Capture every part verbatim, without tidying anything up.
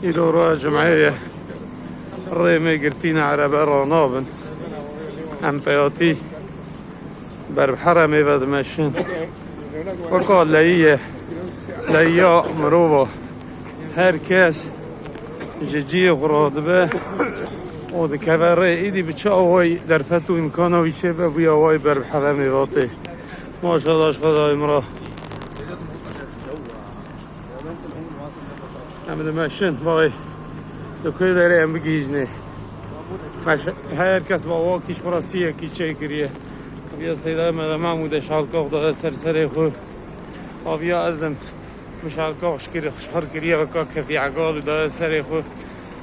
Îro roja cumeyê ye. Rê me girtîne, erebe ranabin. Em peyatî ber bi heremê ve dimeşin. Weka leyî ye. Leyiya mirova. Her kes ji cihê xwe radibe û dikeve rê. Îdî bi çi awayî derfet û îmkana wî çêbe, bûye awayî ber bi heremê ve tê. Maşallah ji Xwedayê min re. Em dimeşin, vay. Li ku derê em bigihîjinê. Meş-, her kes bi awakî ji xwe re siyekî çêkiriye. Aviya Seyda Mehemûd e, şalka xwe daye ser serê xwe. Aviya ez im bi şalka xwe şikir-, xwe şixir kiriye, weka kefî egal û daye serê xwe.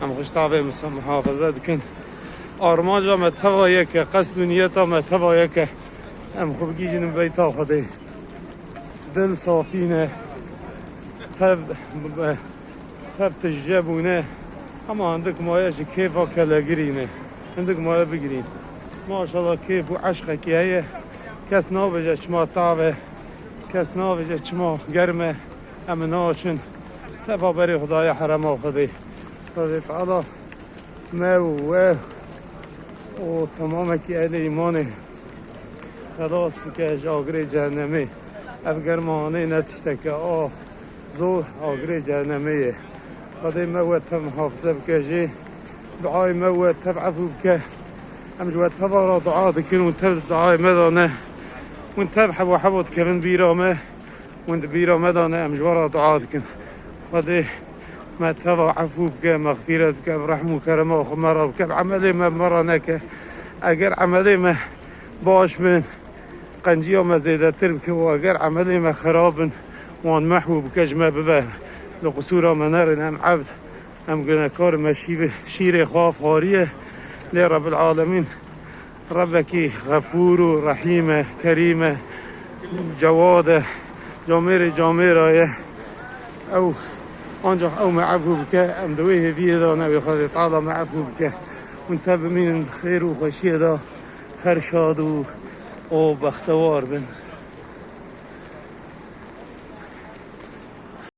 Em xwe ji tavê misa-, muhafaza dikin. Armanca me teva yek e, qesd û niyeta me teva yek e. Em xwe bigihîjin beyta Xwedê. Dil safî ne. Tev, tev tije bûne. Hema hindik maye ji kêfa kelegirî ne. Hindik maye bigirîn. Maşallah kêf û eşqekî heye. Kes nabêje çima tav e. Kes nabêje çima germ e. Em naçin. Teva berê Xwedayê herema Xwedê. Xwedê Teala me û we û temamekî ehlê îmanê xelas bike ji agirê cehennemê. Ev germa anê ne tişteke a zor, agirê cehennemê ye. Xwedê me we tev muhafize bike jê. Duayê me we tev efû bike. Em ji we teva re dua dikin û tev duayê me de ne. Hûn tev hebo hebo dikevin bîra me. Hûn di bîra me de ne, em ji we re dua dikin. Xwedê me teva efû bike, mexfîret bike, bi rehm û kerema xwe me re bike, bi emelê me me re neke. Eger emelê me baş bin, qenciya me zêdetir bike û eger emelê me xirab bin, wan mehwû bike, ji me bibe. Li qisûra me nerin, em ebd, em gunekar, me şîve-, şîrê xwe av xwariye. Lê Rebbil Alemîn Rebekî xefûr û rehîm e, kerîm e, cewad e, camêrê camêra ye. Ew, ancax ew me efû bike, em di wê hêviyê de ne, wê Xwedê Teala me efû bike. Hûn tev bimînin di xêr û xweşiyê de, her şad û, û bextewar bin.